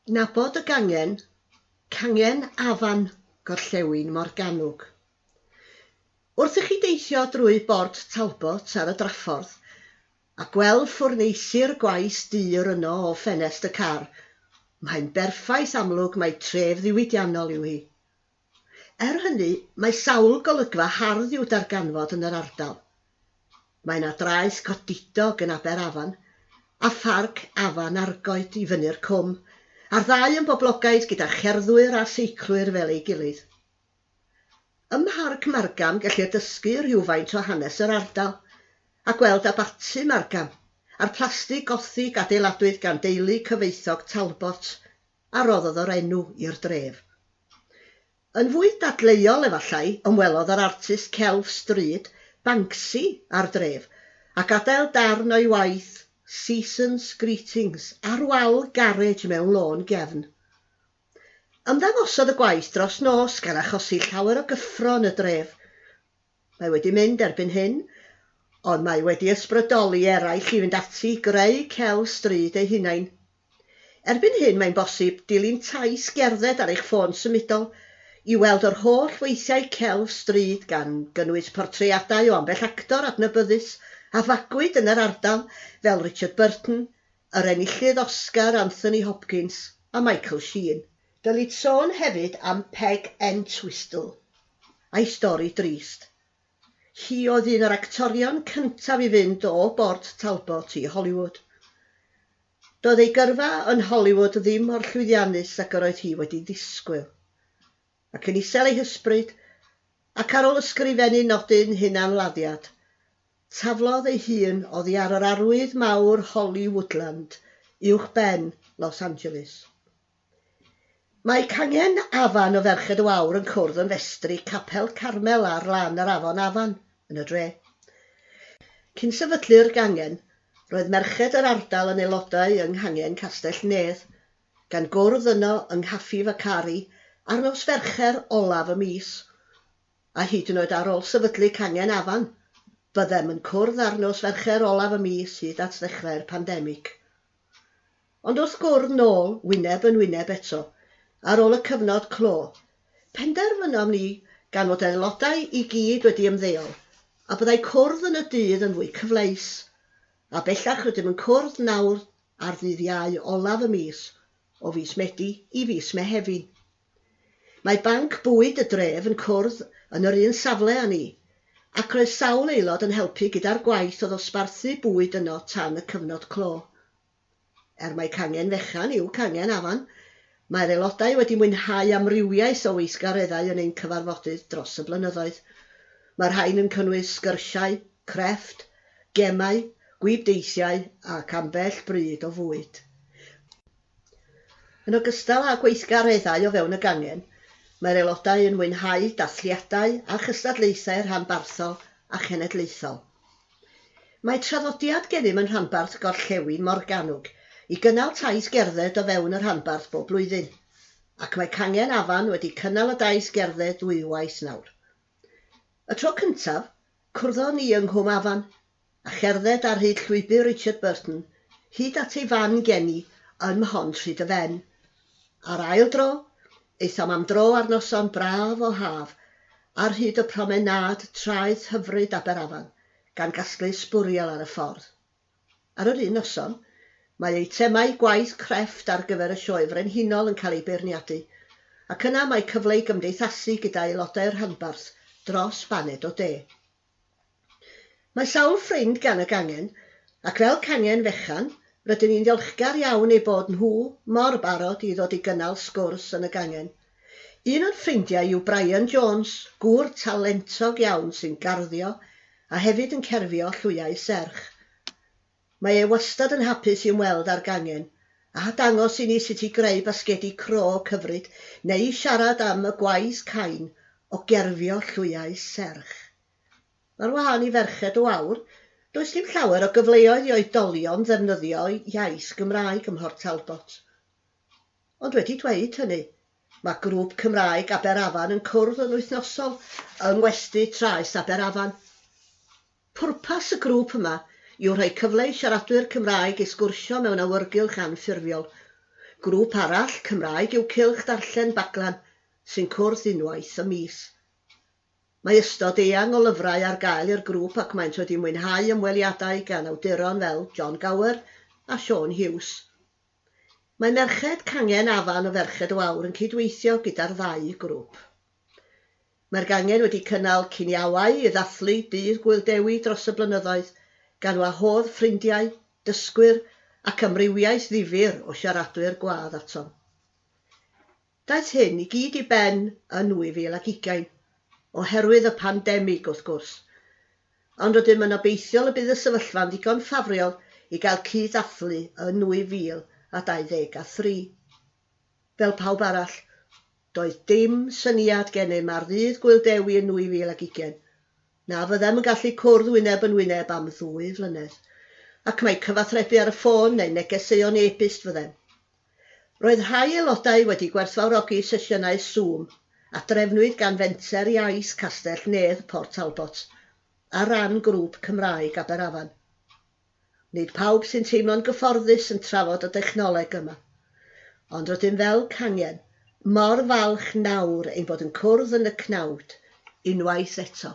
Nabod y gangen, cangen Afan, Gorllewin Morgannwg. Wrth i chi deithio drwy Bort Talbot ar y draffordd, a gweld ffwrneisi'r gwaith dur yno o ffenest y car, mae'n berffaith amlwg mai tref ddiwydiannol yw hi. Er hynny, mae sawl golygfa hardd i'w darganfod yn yr ardal. Mae 'na draeth godidog yn Aberafan, a Pharc Afan Argoed i fyny'r cwm, a'r ddau yn boblogaidd gyda cherddwyr a seiclwyr fel ei gilydd. Ym Mharc Margam gellir dysgu rhywfaint o hanes yr ardal, a gweld Abaty Margam, a'r plasty Gothig adeiladwyd gan deulu cyfoethog Talbot a roddodd yr enw i'r dref. Yn fwy dadleuol efallai, ymwelodd yr artist celf stryd, Banksy, â'r dref, a gadael darn o'i waith, Seasons Greetings, ar wal garej mewn lôn gefn. Ymddangosodd y gwaith dros nos gan achosi llawer o gyffro yn y dref. Mae wedi mynd erbyn hyn, ond mae wedi ysbrydoli eraill i fynd ati i greu celf stryd eu hunain. Erbyn hyn mae'n bosib dilyn taith gerdded ar eich ffôn symudol i weld yr holl weithiau celf stryd gan gynnwys portreadau o ambell actor adnabyddus a fagwyd yn yr ardal fel Richard Burton, yr enillydd Oscar Anthony Hopkins a Michael Sheen. Dylid sôn hefyd am Peg Entwistle a'i stori drist. Hi oedd un o'r actorion cyntaf i fynd o Bort Talbot i Hollywood. Doedd ei gyrfa yn Hollywood ddim mor llwyddiannus ag yr oedd hi wedi ddisgwyl. Ac yn isel ei hysbryd, ac ar ôl ysgrifennu nodyn hunanladdiad, taflodd ei hun oddi ar yr arwydd mawr Hollywoodland uwchben Los Angeles. Mae cangen Afan o Ferched y Wawr yn cwrdd yn festri Capel Carmel ar lan yr afon Afan yn y dre. Cyn sefydlu'r gangen, roedd merched yr ardal yn aelodau yng nghangen Castell Nedd, gan gwrdd yno yng Nghaffi Vacari ar nos Fercher olaf y mis. A hyd yn oed ar ôl sefydlu cangen Afan, byddem yn cwrdd ar nos Fercher olaf y mis hyd at ddechrau'r pandemig. Ond wrth gwrdd nôl, wyneb yn wyneb eto, ar ôl y cyfnod clo, penderfynom ni, gan fod aelodau i gyd wedi ymddeol, a byddai cwrdd yn y dydd yn fwy cyfleus, a bellach rydym yn cwrdd nawr ar ddydd Iau olaf y mis, o fis Medi i fis Mehefin. Mae banc bwyd y dref yn cwrdd yn yr un safle â ni, ac roedd sawl aelod yn helpu gyda'r gwaith o ddosbarthu bwyd yno tan y cyfnod clo. Er mai cangen fechan yw cangen Afan, mae'r aelodau wedi mwynhau amrywiaeth o weithgareddau yn ein cyfarfodydd dros y blynyddoedd. Mae'r rhain yn cynnwys sgyrsiau, crefft, gemau, gwibdeithiau ac ambell bryd o fwyd. Yn ogystal â gweithgareddau o fewn y gangen, mae'r aelodau yn mwynhau dathliadau a chystadlaethau rhanbarthol a chenedlaethol. Mae traddodiad gennym yn rhanbarth Gorllewin Morgannwg i gynnal taith gerdded o fewn y rhanbarth bob blwyddyn, ac mae cangen Afan wedi cynnal y daith gerdded ddwywaith nawr. Y tro cyntaf, cwrddon ni yng Nghwm Afan, a cherdded ar hyd llwybr Richard Burton hyd at ei fan geni ym Mhont Rhyd-y-fen. A'r ail dro, aethom am dro ar noson braf o haf ar hyd y promenâd traeth hyfryd Aberafan, gan gasglu sbwriel ar y ffordd. Ar yr un noson, mae eitemau gwaith crefft ar gyfer y Sioe Frenhinol yn cael eu beirniadu, ac yna mae cyfle i gymdeithasu gyda aelodau'r rhanbarth dros baned o de. Mae sawl ffrind gan y gangen, ac fel cangen fechan, rydyn ni'n ddiolchgar iawn eu bod nhw mor barod i ddod i gynnal sgwrs yn y gangen. Un o'n ffrindiau yw Brian Jones, gŵr talentog iawn sy'n garddio a hefyd yn cerfio llwyau serch. Mae e wastad yn hapus i ymweld â'r gangen a dangos i ni sut i greu basgedi crog hyfryd neu i siarad am y gwaith cain o gerfio llwyau serch. Ar wahân i Ferched y Wawr, does dim llawer o gyfleoedd i oedolion ddefnyddio iaith Gymraeg ym Mhort Talbot. Ond wedi dweud hynny, mae grŵp Cymraeg Aberafan yn cwrdd yn wythnosol yng Ngwesty Traeth Aberafan. Pwrpas y grŵp yma yw rhoi cyfle i siaradwyr Cymraeg i sgwrsio mewn awyrgylch anffurfiol. Grŵp arall Cymraeg yw Cylch Darllen Baglan, sy'n cwrdd unwaith y mis. Mae ystod eang o lyfrau ar gael i'r grŵp ac maent wedi mwynhau ymweliadau gan awduron fel Jon Gower a Siôn Huws. Mae merched cangen Afan o Ferched y Wawr yn cydweithio gyda'r ddau grŵp. Mae'r gangen wedi cynnal ciniawau i ddathlu Dydd Gŵyl Dewi dros y blynyddoedd, gan wahodd ffrindiau, dysgwyr ac amrywiaeth ddifyr o siaradwyr gwadd atom. Daeth hyn i gyd i ben yn 2020, oherwydd y pandemig wrth gwrs. Ond rydym yn obeithiol y bydd y sefyllfa'n ddigon ffafriol i gael cyd-ddathlu yn 2023. Fel pawb arall, doedd dim syniad gennym ar Ddydd Gŵyl Dewi yn 2020 na fyddem yn gallu cwrdd wyneb yn wyneb am ddwy flynedd, ac mai cyfathrebu ar y ffôn neu negeseuon e-byst fyddem. Roedd rhai aelodau wedi gwerthfawrogi sesiynau Zoom a drefnwyd gan Fenter Iaith Castell Nedd Port Talbot ar ran Grŵp Cymraeg Aberafan. Nid pawb sy'n teimlo'n gyfforddus yn trafod y dechnoleg yma, ond rydym fel cangen mor falch nawr ein bod yn cwrdd yn y cnawd unwaith eto.